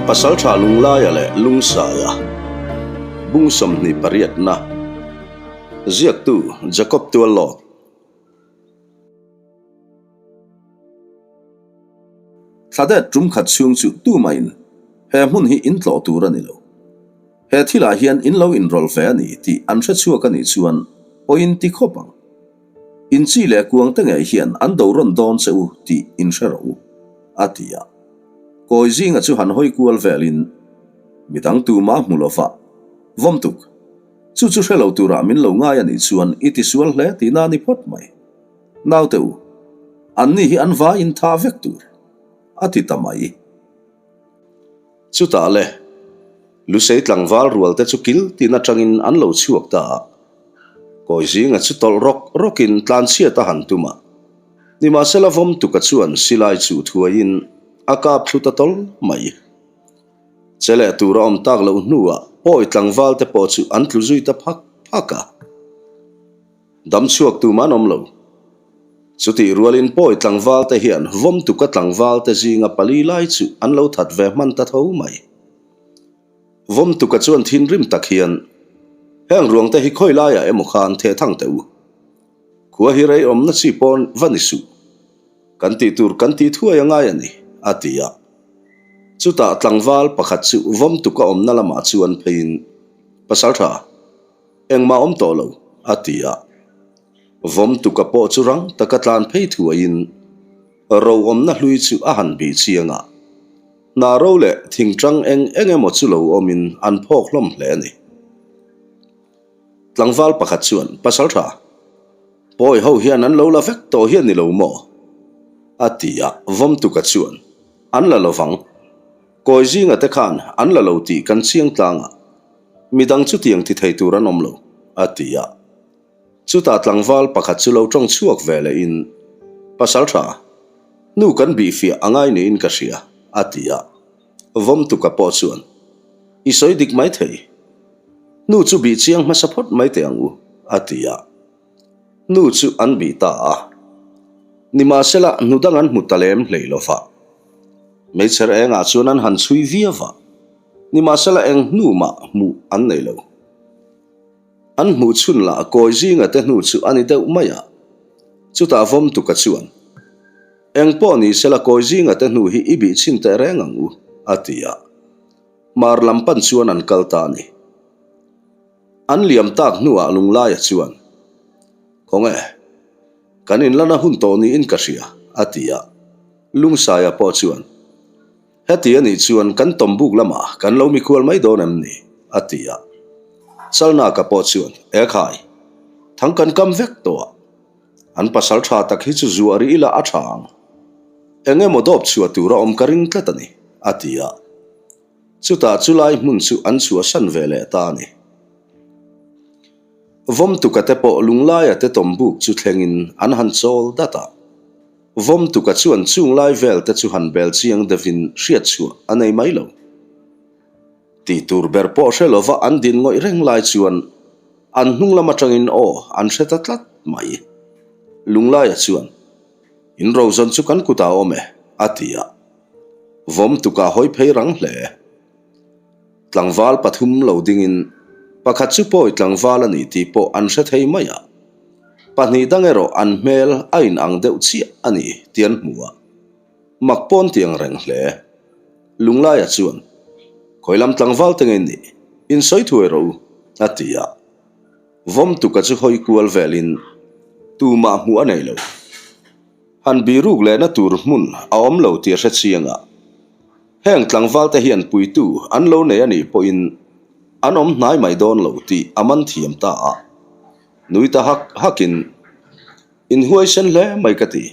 Pasaltha Lunglaia leh Lungsaia Bung 28 na Ziaktu Jacob Tuallawt. Thladet tum khat chhung chu tumahin he hmun hi in tlawh tur a ni lo. He thilah hian in lo inrawlh ve a ni tih an hre chhuak a nih chuan pawhin ti khawp ang. In chi leh kuang te ngei hian an do rawn dawn che u tih in hre rawh u, a ti a. Kawi zinga chu han hawi kual velin midang tumah hmu lova vawm tuk. Chu chu hre lo turah min lo ngai a nih chuan i tisual hle tihna a ni phawt mai. Naute u, anni hi an vai in tha vek tur, a ti ta mai. Chutah le, Lusei tlangval rual te chu kil tin atangin an lo chhuak ta a. Kawi zinga chu tawlh rawk rawkin tlanchhiat a han tum a. Nimahsela vawmtuka chuan silai chuh thuaiin a kap thlu ta tawl mai. Che leh tur a awm tak loh hnuah pawi tlangval te pawh chu an tlu zui ta phak phak a. Dam chhuak tum an awm lo. Chutih rualin pawi tlangval te hian vawmtuka tlangval te zinga pali lai chu an lo that ve hman ta tho mai. Vawmtuka chuan thinrim tak hian, Heng ruang te hi khawi laiah emaw khan theh thang teh u. Khua hi rei awmna chi pawn va ni suh. Kan tih tur kan tih thuai a ngai a ni, a ti a. Chutah tlangval pakhat chu vawmtuka awmna lamah chuan pheiin, Pasaltha, Engmah awm tawh lo, a ti a. Vawmtuka pawh chu rang taka tlan phei thuaiin ro awmna hlui chu a han bih chiang a. Hna ro leh thingtang eng eng emaw chu lo awmin an phawk hlawm hle a ni. Tlangval pakhat chuan, Pasaltha, pawi ho hian an lo la vek tawh hian ni lo maw? a ti a. Vawmtuka chuan, An la lovang. Kawi zinga te khan an la lo tih kan chiang tlang a. Midang chutiang ti thei tur an awm lo, a ti a. Chutah tlangval pakhat chu lo tawng chhuak ve lehin, Pasaltha, nu kan bihfiah a ngai niin ka hria, a ti a. Vawmtuka pawh chuan, I sawi dik mai thei. Nu chu bih chiang hmasa phawt mai teh ang u, a ti a. Nu chu an bih ta a. Nimahsela, hnu dang an hmu ta lem hlei lo va. Meichher engah chuan an han chhui viau va. Nimahsela eng hnu mah hmuh an nei lo. An hmuh chhun lah kawi zinga te hnu chu a ni deuh mai a. Chutah Vawmtuka chuan, Eng pawh ni sela kawi zinga te hnu hi i bih chhin teh reng ang u, a ti a. Mar lam pan chuan an kal ta a ni. An liam tak hnuah Lunglaia chuan, Khawnge, kan inlana hun tawh niin ka hria, a ti a. Lungsaia pawh chuan, Heti a nih chuan kan tawmbuk lamah kan lo mikhual mai dawn em ni? a ti a. Chalnaka pawh chuan, E khai, thang kan kam vek tawh a, an pasal tha tak hi chu zuah rih ila a tha ang. Eng emaw dawp chhuah tur a awm ka ring tlat a ni, a ti a. Chutah chulai hmun chu an chhuahsan ve leh ta a ni. Vawmtuka te pawh Lunglaia te tawmbuk chu thlengin an han chawl dat a. Vawmtuka chuan chung lai vel te chu han bel chiang deuhin hriat chhuah a nei mai lo. Tih tur ber pawh hre lova an din ngawih reng lai chuan an hnung lam atangin aw an hre ta tlat mai. Lunglaia chuan, In rozawn chu kan kutah a awm e, a ti a. Vawmtuka hawi phei rang hle. Tlangval pathum lo dingin pakhat chu pawi tlangval a ni tih pawh an hre thei mai a, pahnih dang erawh an hmel a inang deuh chiah a ni tih an hmu a, mak pawn tiang reng hle. Lunglaia chuan, Khawi lam tlangval te ngei nih, in sawi thuai rawh u, a ti a. Vawmtuka chu hawi kual velin tumah hmuh a nei lo. Han biruk lehna tur hmun a awm lo tih a hre chiang a. Heng tlangvalte hian puitu an lo nei a nih pawhin an awm hnai mai dawn lo tih a man thiam ta a. Nui ta hak hakin, In huaisen hle mai ka ti.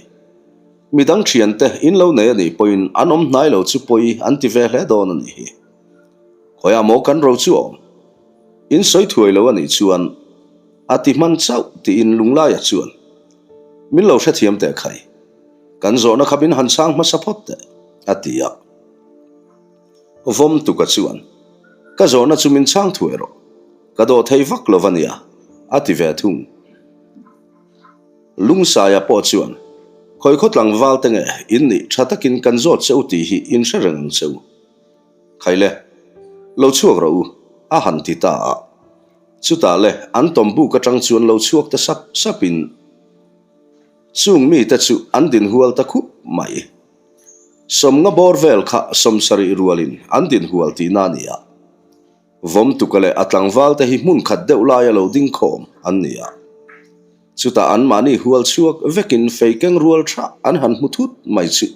Midang thiante in lo nei a nih pawhin an awm hnai lo chu pawi an ti ve hle dawn a nih hi. Khawiah maw kan ro chu awm? In sawi thuai lo a nih chuan a ti hman chauh tiin Lunglaia chuan, Min lo hrethiam teh khai. Kan zawhna kha min han chhang hmasa phawt teh, a ti a. Vawmtuka chuan, Ka zawhna chu min chhang thuai rawh, ka dawh thei vak lo va nia, a ti ve thung. Lungsaia pawh chuan, Khawi khaw tlangval te nge in nih tha takin kan zawt che u tih hi in hre reng ang che u. Khaile, lo chhuak rawh u, a han ti ta a. Chutah le an tawmbuk atang chuan lo chhuak ta sap sapin chung mite chu an din hual ta khup mai. Sawmnga bawr vel kha sawmsarih rualin an din hual tihna a ni a. Vawmtuka leh a tlangvalte hi hmun khat deuh laia lo ding khawm an ni a. Chutah anmahni hual chhuak vekin fei keng rual tha an han hmu thut mai chu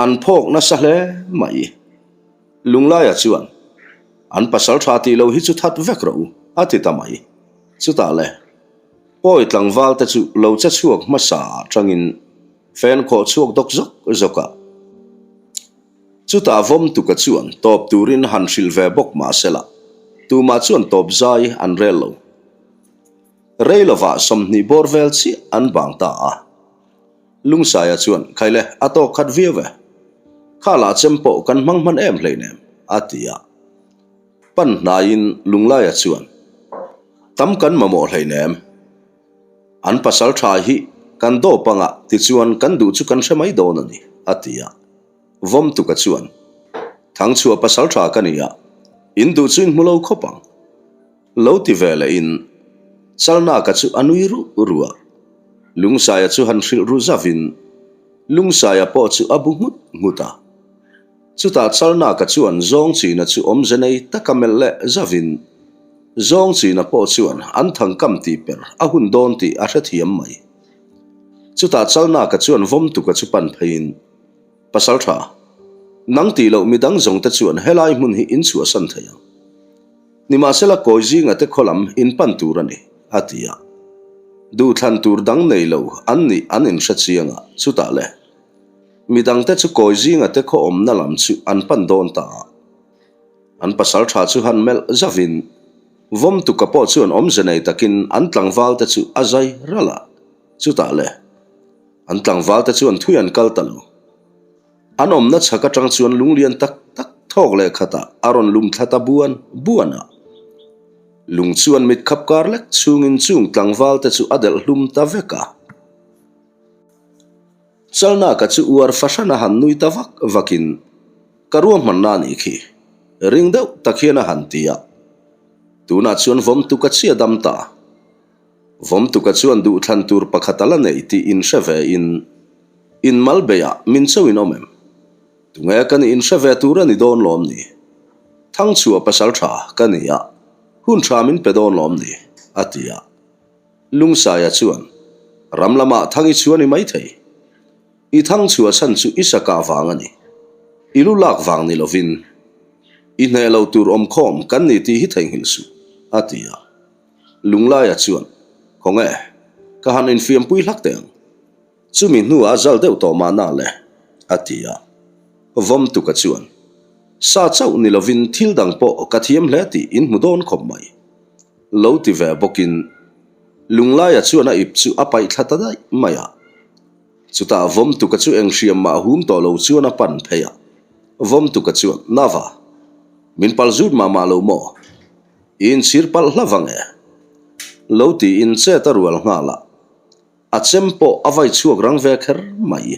an phawk nasa hle mai. Lunglaia chuan, An pasal tha tih lo hi chu that vek rawh u, a ti ta mai. Chutah le, Pawi tlangvalte chu lo che chhuak hmasa atangin fen khawh chhuak dawk zawk zawk a. Chutah Vawmtuka chuan tawp turin han hrilh ve bawk mah sela, tumah chuan tawp zai an rel lo. Rei lovah 20 bawr vel chiah an bang ta a. Lungsaia chuan, Khaile, a tawk khat viau e. Kha lah chem pawh kan hmang hman em hleinem, a ti a. Pan hnaiin Lunglaia chuan, Tam kan mamawh hleinem. An pasal tha hi kan dawp anga tichuan kan duh chu kan hre mai dawn a ni, a ti a. Vawmtuka chuan, Thangchhuah pasal tha ka ni a, in duh chu in hmu lo khawp ang. Lo ti ve lehin Chalnaka chu a nui ruh ruh a. Lungsaia chu han hrilh ru zavin Lungsaia pawh chu a bu nghut nghut a. Chutah Chalnaka chuan Zawngchina chu awmze nei taka melh leh zavin Zawngchina pawh chuan an thangkam tih per a hun dawn tih a hrethiam mai. Chutah Chalnaka chuan Vawmtuka chu pan pheiin, Pasaltha, nang tih loh midang zawngte chuan helai hmun hi in chhuahsan thei ang. Nimahsela kawi zinga te khaw lam in pan tur a ni, a ti a. Duhthlan tur dang nei lo an nih an inhre chiang a, chutah le. Midangte chu kawi zinga te khaw awmna lam chu an pan dawn ta a. An pasal tha chu han melh zavin, Vawmtuka pawh chuan awmze nei takin an tlangvalte chu a zai ralh a, chutah le. An tlangvalte chuan thui an kal ta lo. An awmna chhak atang chuan lunglian tak tak thawk leh khatah a rawn lum thla ta buan buan a. Lung chuan mit khap kar lek chungin chung tlangval te chu a delh hlum ta vek a. Chalnaka chu uar fahran a han nui ta vak vakin, Ka ruahmanna a nih khi, ring deuh tak hian a han ti a. Tunah chuan vawmtu ka chhia dam ta. Vawmtuka chuan duhthlan tur pakhat a la nei tih inhre ve in, In mal beiah min cho in awm em? Tunge ka nih inhre ve tur a ni dawn lawm ni? Thangchhuah pasal tha ka ni a, hun tha min pe dawn lawm ni? a ti a. Lungsaia chuan, Ram lamah thang i chhuah ni maithei. I thangchhuah chhan chu i sakah vang a ni. I lu lak vang ni lovin, i hneh lo tur awmkhawm kan ni tih hi theihnghilh suh, a ti a. Lunglaia chuan, Khawnge, ka han infiampui hlak teh ang. Chumi hnuah a zal deuh tawh mahna le, a ti a. Vawmtuka chuan, Sa chauh ni lovin thil dang pawh ka thiam hle tih in hmu dawn khawp mai. Lo ti ve bawkin, Lunglaia chuan a ip chu a paih thla ta daih mai a. Chutah Vawmtuka chu eng hriam mah hum tawh lo chuan a pan phei a. Vawmtuka chuan, Nava, min pal zut mah mah lo maw? I inchhir palh hla vang e. Lo tiin chet a rual nghal a, a chem pawh a vai chhuak rang ve kher mai.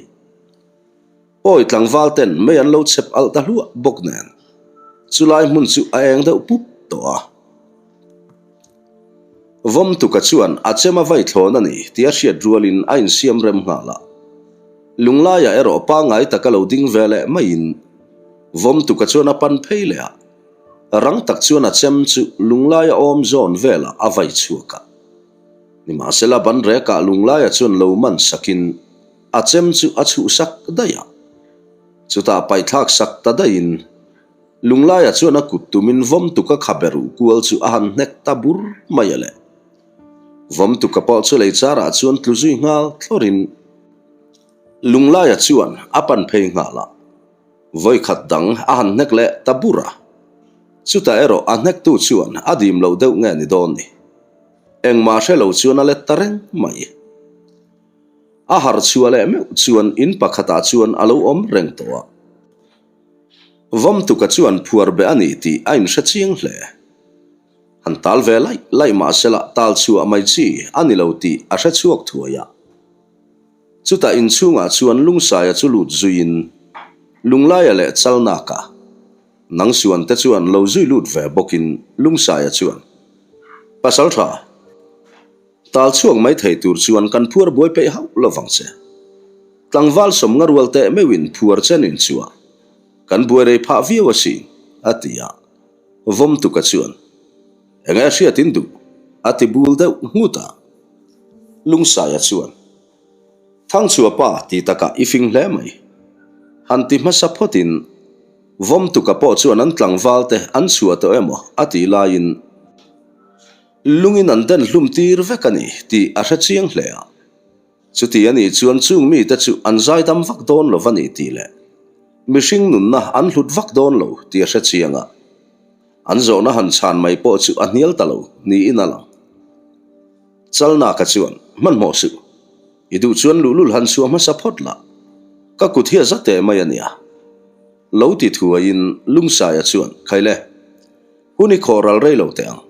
Pawi tlangval ten mei an lo chep alh ta hluah bawk nen, chulai hmun chu a eng deuh pup tawh a. Vawmtuka chuan a chem a vai thlawn a ni tih a hriat rualin a insiam rem nghal a. Lunglaiah erawh pangngai taka lo ding ve leh maiin Vawmtuka chuan a pan phei leh a. Rang tak chuan a chem chu Lunglaia awm zawn velah a vai chhuak a. Nimahsela ban rekah Lunglaia chuan lo man sakin a chem chu a chhuhsak daih a. Chutah paihthlak sak ta daihin Lunglaia chuan a kut tumin Vawmtuka khabe ruh kual chu a han hnek ta bur mai a le. Vawmtuka pawh chu lei charah chuan tlu zui nghal thlawrin Lunglaia chuan a pan phei nghal a. Vawikhat dang a han hnek leh ta bur a, chutah erawh a hnektu chuan a dim loh deuh nge ni dawn ni. Engmah hre lo chuan a let ta reng mai. A harh chhuah leh meuh chuan in pakhatah chuan a lo awm reng tawh a. Vawmtuka chuan phuar beh a ni tih a inhre chiang hle. Han tal ve laih laih mah sela tal chhuah mai chi a ni lo tih a hre chhuak thuai a. Chutah inchhungah chuan Lungsaia chu lut zuiin Lunglaia leh Chalnaka. Nangsuan te chuan lo zui lut ve bawkin Lungsaia chuan, Pasaltha, tal chhuak mai thei tur chuan kan phuar buai peih hauh lo vang che. Tlangval sawmnga rual teh meuhin phuar chen in chua kan buai rei phah viau asin, a ti a. Vawmtuka chuan, Enge a hriat in duh? a ti bul deuh nghut a. Lungsaia chuan, Thangchhuah pa ti takah i fing hle mai. Han ti hmasa phawtin Vawmtuka pawh chuan an tlangval te an chhuah tawh emaw a tih laiin lungin an den hlum tir vek a ni tih a hre chiang hle a. Chuti a nih chuan chung mite chu an zaidam vak dawn lo va ni tih leh mihring nunna an hlut vak dawn lo tih a hre chiang a. An zawhna han chhan mai pawh chu a hnial ta lo niin a lang. Chalnaka chuan, Hmanhmawh suh. I duh chuan luhlul han chhuah hmasa phawt lah. Ka kut hi a za teh mai a nia. Lo ti thuaiin Lungsaia chuan, Khaile, hun i khawh ral rei lo teh ang.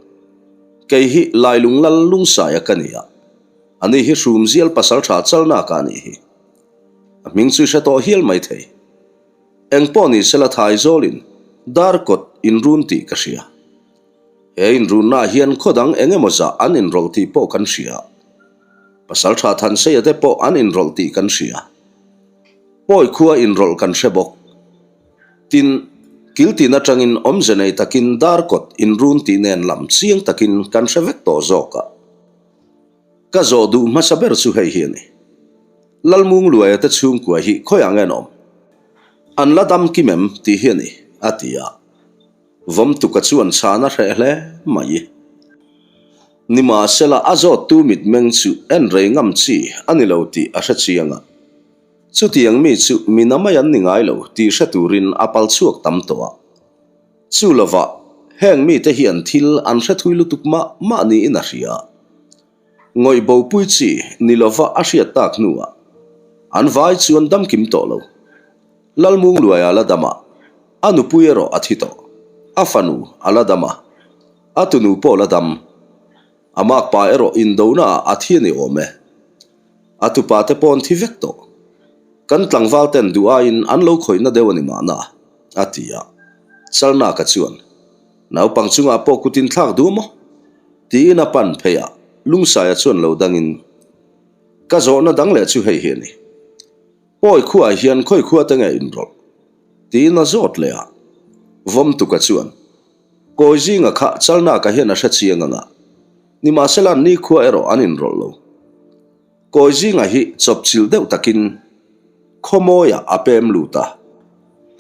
Kei hi Lailung lal Lungsaia ka ni a, ani hi Hrumzial pasaltha Chalnaka a nih hi. A hming chu i hre tawh hial mai thei. Eng pawh ni sela Thaizawlin Darkawt inrun tih ka hria. He inrunnaah hian khaw dang eng emaw zah an inrawlh tih pawh kan hria. Pasaltha Thanseia te pawh an inrawlh tih kan hria. Pawi khua inrawlh kan hre bawk. Tin, kiltin atangin awmze nei takin Darkawt inrun tih nen lam chiang takin kan hre vek tawh zawk a. Ka zawh duh hmasa ber chu hei hi a ni. Lalmungluaia te chhungkua hi khawiah nge an awm? An la dam kim em tih hi a ni, a ti a. Vawmtuka chuan chhan a hreh hle mai. Nimahsela a zawttu mitmeng chu en rei ngam chi a ni lo tih a hre chiang a. Chutiang mi chu mi na mai an ni ngai lo tih hre turin a pal chhuak tam tawh a. Chu lovah heng mite hian thil an hre thui lutuk mah mah niin a hria. Ngawih bopui chi ni lova a hriat tak hnuah an vai chuan damkim tawh lo. Lalmungluaia la dam a, a nupui erawh a thi tawh. A fanu a la dam a, a tunu pawh la dam. A makpa erawh indonaah a thi a ni awm e. A tupa te pawh an thi vek tawh. Kan tlangval ten duh aiin an lo khawihna deuh a ni mahna, a ti a. Chalnaka chuan, Naupang chungah pawh kut inthlak duh maw? Tiin a pan phei a, Lungsaia chuan lo dangin, Ka zawhna dang leh chu hei hi a ni. Pawi khuaah hian khawi khua te nge inrawlh? Tiin a zawt leh a. Vawmtuka chuan, Kawi zinga kha Chalnaka hian a hre chiang ang a, nimahsela an nikhua erawh an inrawlh lo. Kawi zinga hi chawpchilh deuh takin khawmawiah a pem lut a,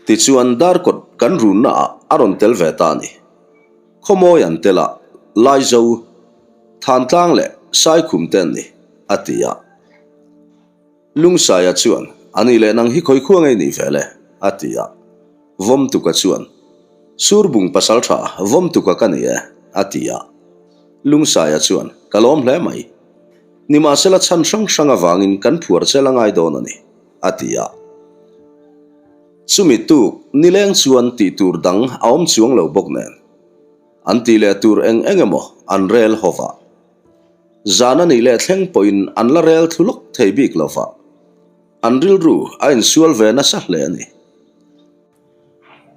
tichuan Darkawt kan runnaah a rawn tel ve ta a ni. Khawmawi an tel a, Laizo, Thantlang leh Saikhum te an ni, a ti a. Lungsaia chuan, A nih leh nang hi khawi khua ngei nih ve le? a ti a. Vawmtuka chuan, Surbung pasal tha, Vawmtuka ka ni e, a ti a. Lungsaia chuan, Ka lawm hle mai. Nimahsela chhan hrang hrang avangin kan phuar chel a ngai dawn a ni, a ti a. Chumi tuk nileng chuan tih tur dang a awm chuang lo bawk nen, an tih leh tur eng eng emaw an rel ho va. Zan a nih leh thleng pawhin an la rel thlu lawk thei bik lo va, an rilru a insual ve nasa hle a ni.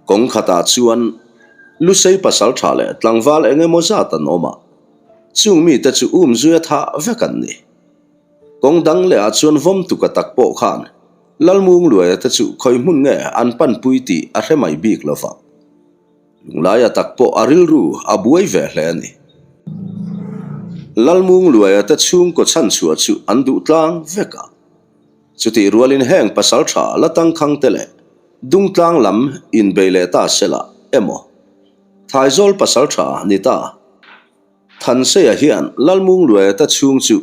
Kawng khatah chuan Lusei pasal tha leh tlangval eng emaw zat an awm a, chung mite chu um zuia thah vek an ni. Kawng dang lehah chuan Vawmtuka tak pawh khan Lalmungluaia te chu khawi hmun nge an panpui tih a hre mai bik lo va. Lunglaia tak pawh a rilru a buai ve hle a ni. Lalmungluaia te chhungkaw chhanchhuah chu an duh tlang vek a. Chutih rualin heng pasal tha la tangkhang te leh Dungtlang lam inbei leh ta sela emaw Thaizawl pasal tha ni ta Thanseia hian Lalmungluaia te chhung chu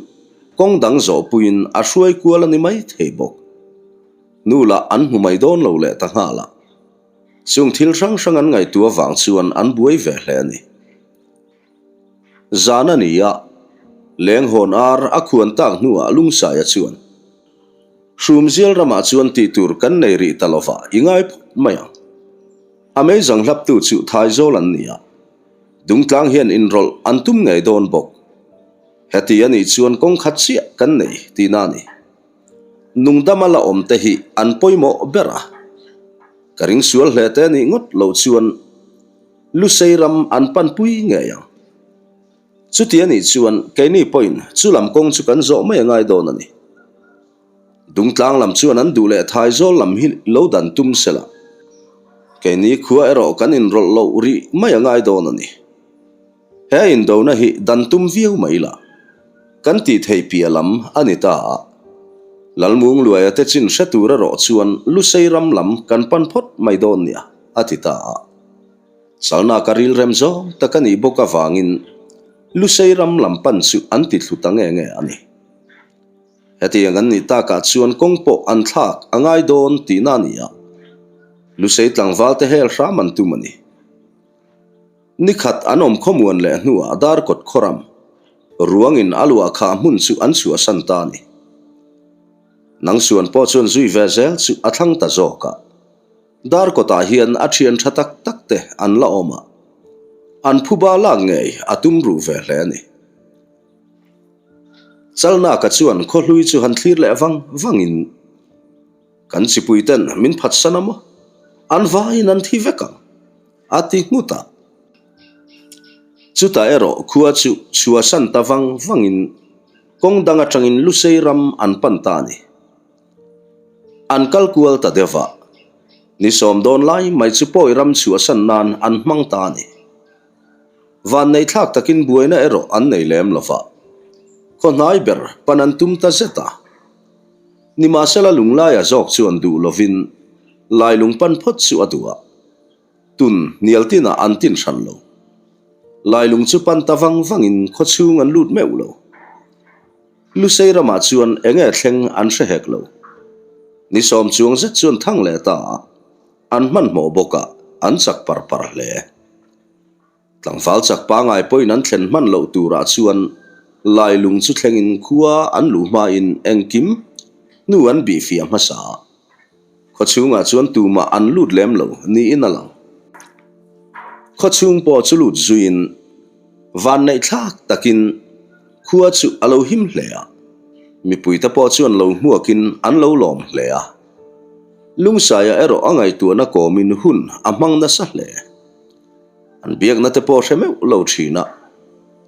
kawng dang zawhpuiin a hruai kual a ni mai thei bawk. Nu lah an hmu mai dawn lo leh ta nghal a. Chung thil hrang hrang an ngaihtuah vang chuan an buai ve hle a ni. Zan a ni a, lenghawn ar a khuan tak hnuah Lungsaia chuan, Hrumzial ramah chuan tih tur kan nei rih ta lova i ngai phawt mai ang. A meizang hlaptu chu Thaizawl an ni a, Dungtlang hian inrawlh an tum ngei dawn bawk. Heti a nih chuan kawng khat chiah kan nei tihna a ni. Nungdama la awm te hi an pawimawh ber a. Ka ring sual hle te nih ngawt loh chuan. Lusei ram an panpui ngei ang. Chuti a nih chuan keini pawhin chu lam kawng chu kan zawh mai a ngai dawn a ni. Dungtlang lam chuan an duh leh Thaizawl lam hi lo dan tum sela, keini khua erawh kan inrawlh loh rih mai a ngai dawn a ni. He indona hi dan tum viau mai la, kan tih theih piah lam a ni ta a. Lalmungluaia te chin hre tur erawh chuan Lusei ram lam kan pan phawt mai dawn nia, a ti ta a. Chalna ka rilrem zawng tak a nih bawk avangin Lusei ram lam pan chu an ti thlu ta nge nge a ni. Hetiang an nih takah chuan kawng pawh an thlak a ngai dawn tihna a ni a, Lusei tlangval te hel hram an tum a ni. Ni khat an awm khawmuan leh hnuah Darkawt khawram ruangin a luah khah hmun chu an chhuahsan ta a ni. Nangsuan pawh chuan zui ve zel chu a thlang ta zawk a. Darkawtah hian a thian tha tak tak te an la awm a, an phuba lak ngei a tum ruh ve hle a ni. Chalnaka chuan khawhlui chu han thlir leh vang vangin, Kan chipuiten min phatsan a maw? An vaiin an thi vek ang, a ti nghut a. Chutah erawh khua chu chhuahsan ta vang vangin kawng dang atangin Lusei ram an pan ta a ni. An kal kual ta deuh a, ni sawm dawn lai mai chu pawi ram chhuahsan nan an hmang ta a ni. Vanneih thlak takin buaina erawh an nei lem lo va, khaw hnai ber pan an tum ta zet a. Nimahsela lunglaia zawk chuan duh lovin Lailung pan phawt chu a duh a, tun hnial tinah an tin hran lo. Lailung chu pan ta vang vangin khaw chhung an lut meuh lo. Lusei ramah chuan eng nge thleng an hre hek lo. Ni sawm chuang zet chuan thang leh ta a, an hmanhmawh bawk a, an chak par par hle. Tlangval chak pangai pawhin an thlen hman loh turah chuan Lailung chu thlengin khua an luh hmain engkim hnu an bihfiah hmasa a. Khaw chhungah chuan tumah an lut lem lo niin a lang. Khaw chhung pawh chu lut zuiin vanneih thlak takin khua chu a lo him hle a, mipuite pawh chuan lo hmuakin an lo lawm hle a. Lungsaia erawh a ngaihtuahna kawmin hun a hmang nasa hle. An biakna te pawh hre meuh lo thin a,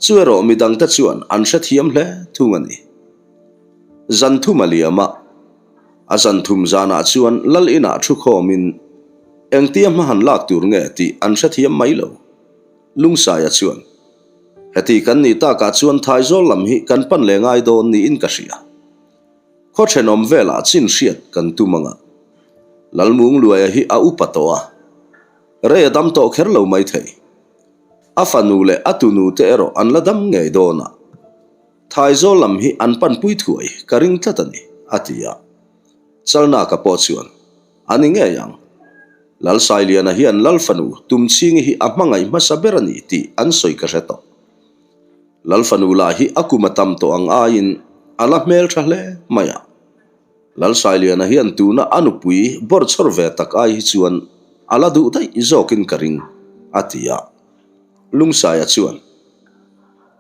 chu erawh midangte chuan an hrethiam hle thung a ni. Zan thum a liam a. A zan thum zanah chuan lal inah thu khawmin engtia hma han lak tur nge tih an hrethiam mai lo. Lungsaia chuan, Heti kan nih takah chuan Thaizawl lam hi kan pan leh ngai dawn niin ka hria. Khaw thenawm velah chin hriat kan tum anga. Lalmungluaia hi a upa tawh a, rei a dam tawh kher lo maithei. A fanu leh a tunu te erawh an la dam ngei dawn a. Thaizawl lam hi an panpui thuai ka ring tlat a ni, a ti a. Chalnaka pawh chuan, A ni ngei ang. Lalsailiana hian Lalfanu Tumchhingi hi a hmangaih hmasa ber a ni tih an sawi ka hre tawh. Lalfanu lah hi a kum a tam tawh ang aiin a la hmeltha hle mai a. Lalsailiana hian tuna a nupui bawrchhawr ve tak ai hi chuan a la duh daih zawkin ka ring, a ti a. Lungsaia chuan,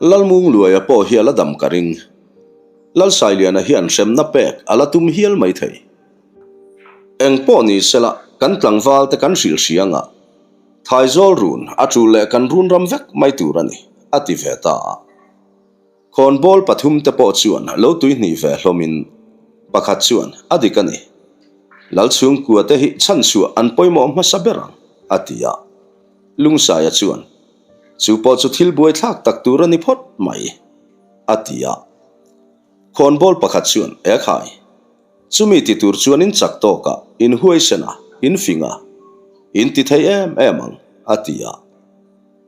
Lalmungluaia pawh hi a la dam ka ring. Lalsailiana hian hremna pek a la tum hial mai thei. Eng pawh ni sela, kan tlangval te kan hrilh hria anga Thaizawl run a tul leh kan run ram vek mai tur a ni, a ti ve ta a. Khawnbawl pathum te pawh chuan lo tuihnih ve hlawmin pakhat chuan a dik a ni. Lalchhungkua te hi chhanchhuah an pawimawh hmasa ber ang, a ti a. Lungsaia chuan, Chu pawh chu thil buaithlak tak tur a ni phawt mai, a ti a. Khawnbawl pakhat chuan, Ekhai, chumi ti tur chuan in chak tawk a, in huaisen a, in fing a, in ti thei em em ang, a ti a.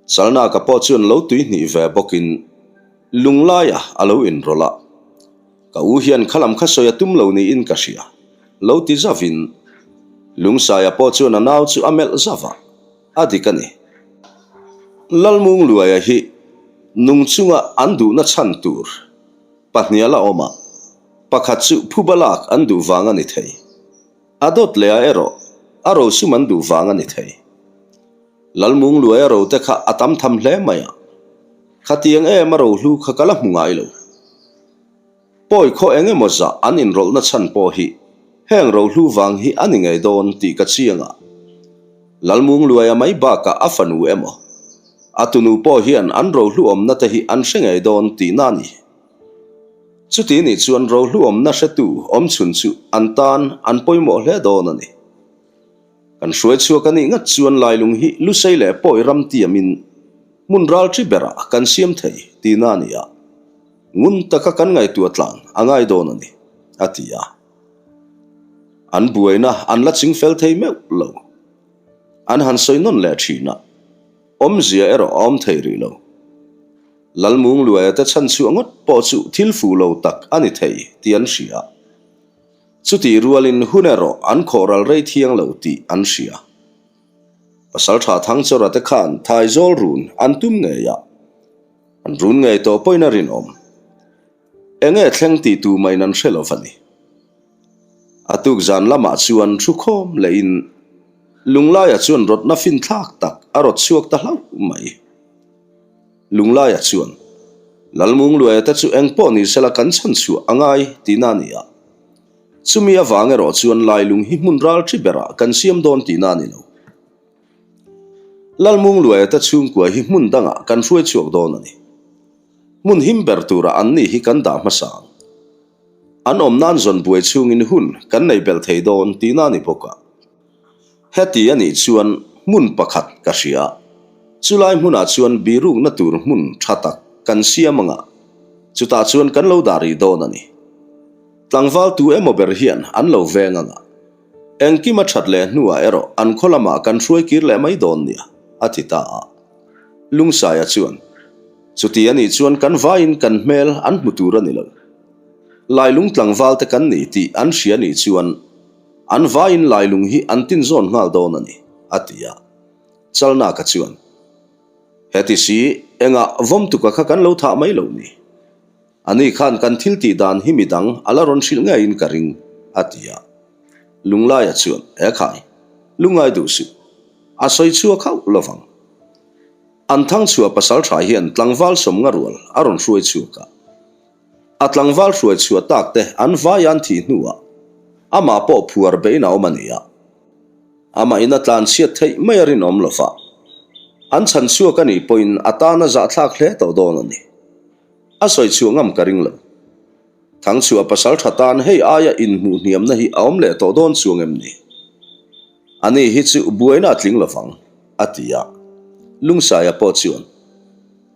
Chalnaka pawh chuan lo tuihnih ve bawkin Lunglaia a lo inrawlh a. Ka u hian khalam kha sawi a tum lo niin ka hria, lo ti zavin Lungsaia pawh chuan a nau chu a melh zauh a, a dik a ni. Lalmungluaia hi nung chunga an duhna chhan tur pahnih a la awm a, pakhat chu phuba lak an duh vang a ni thei. A dawt leh ah erawh a rosum an duh vang a ni thei. Lalmungluaia ro te kha a tam tham hle mai a, khatiang em a rohlu kha ka la hmu ngai lo. Pawi khaw eng emaw zah an inrawlhna chhan pawh hi heng rohlu vang hi a ni ngei dawn tih ka chiang a. Lalmungluaia mai bakah a fanu emaw? A tunu pawh hian an rohlu awmna te hi an hre ngei dawn tihna a ni. Chuti nih chuan rohlu awmna hretu awmchhun chu an tan an pawimawh hle dawn a ni. Kan hruai chhuak a nih ngat chuan Lailung hi Lusei leh Pawi ram tiamin hmun ralṭi berah kan siam thei tihna a ni a, ngun taka kan ngaihtuah tlan a ngai dawn a ni, a ti a. An buaina an la ching fel thei meuh lo. An han sawi nawn leh thin a, awmzia erawh a awm thei rih lo. Lalmung Luaia te chhan chhuah ngawt pawh chu thil fuh lo tak a ni thei tih an hria. Chutih rualin hun erawh an khawhral rei thiang lo tih an hria. Pasaltha Thangchawra te khan Thaizawl run an tum ngei a, an run ngei tawh pawhin a rinawm. Enge thleng tih tu maiin an hre lo va ni. A tuk zan lamah chuan thu khawm lehin Lunglaia chuan rawtna finthlak tak a rawt chhuak ta hlauh mai. Lunglaia chuan, Lalmungluaia te chu eng pawh ni sela kan chhan chhuah a ngai tihna a ni a. Chumi avang erawh chuan Lailung hi hmun ral thi berah kan siam dawn tihna a ni lo. Lalmungluaia te chhungkua hi hmun dangah kan hruai chhuak dawn a ni. Hmun him ber turah an ni hi kan dah hmasa ang. An awm nan zawn buai chhungin hun kan nei belh thei dawn tihna a ni bawk a. Heti a nih chuan hmun pakhat ka hria. Chulai hmunah chuan birukna tur hmun tha tak kan siam anga, chutah chuan kan lo dah rih dawn a ni. Tlangval tu emaw ber hian an lo veng anga, engkim a that leh hnuah erawh an khaw lamah kan hruai kir leh mai dawn nia, a ti ta a. Lungsaia chuan, Chuti a nih chuan kan vaiin kan hmel an hmu tur a ni lo. Lailung tlangval te kan ni tih an hria nih chuan An vaiin lailung hi an tin zawn nghal dawn a ni, a ti a. Chalnaka chuan, Heti si, engah vawmtuka kha kan lo thah mai lo ni? Ani khan kan thil tih dan hi midang a la rawn hrilh ngeiin ka ring, a ti a. Lunglaia chuan, He khai, lungngai duh suh. A sawi chhuak hauh lovang. An thangchhuah pasal tha hian tlangval sawmnga rual a rawn hruai chhuak a. A tlangval hruai chhuah tak te an vai an thih hnuah amah pawh phuar bein a awm a ni a. Amah in a tlan chhiat theih mai a rinawm lo va. An chhan chhuak a nih pawhin a tan a zahthlak hle tawh dawn a ni. A sawi chhuah ngam ka ring lo. Thangchhuah pasal tha tan hei aia inhmuh hniamna hi a awm leh tawh dawn chuang em ni? Ani hi chu buaina a tling lovang, a ti a. Lungsaia pawh chuan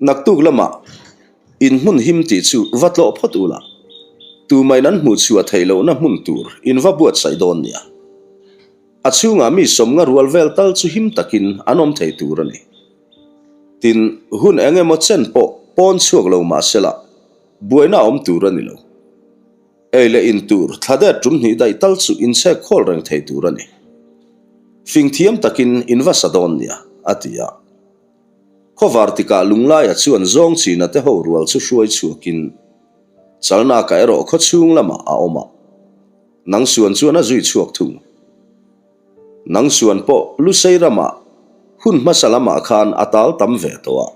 naktuk lamah In hmun him tih chu va tlawh phawt ula, tumain an hmuh chhuah theih lohna hmun tur in va buatsaih dawn nia. A chhungah mi sawmnga rual vel tal chu him takin an awm thei tur a ni. Tin, hun eng emaw chen pawh pawn chhuak lo mah sela, buaina a awm tur a ni lo. Ei leh in tur thla det tum hnih daih tal chu inchhek khawl reng thei tur a ni. Fing thiam takin in va sa dawn nia, a ti a. Khawvar tikah Lunglaia chuan zawng china te ho rual chu hruai chhuakin Chalnaka erawh khaw chhung lamah a awm a, Nangsuan chuan a zui chhuak thung. Nangsuan pawh Lusei ramah hun hmasa lamah khan a tal tam ve tawh a,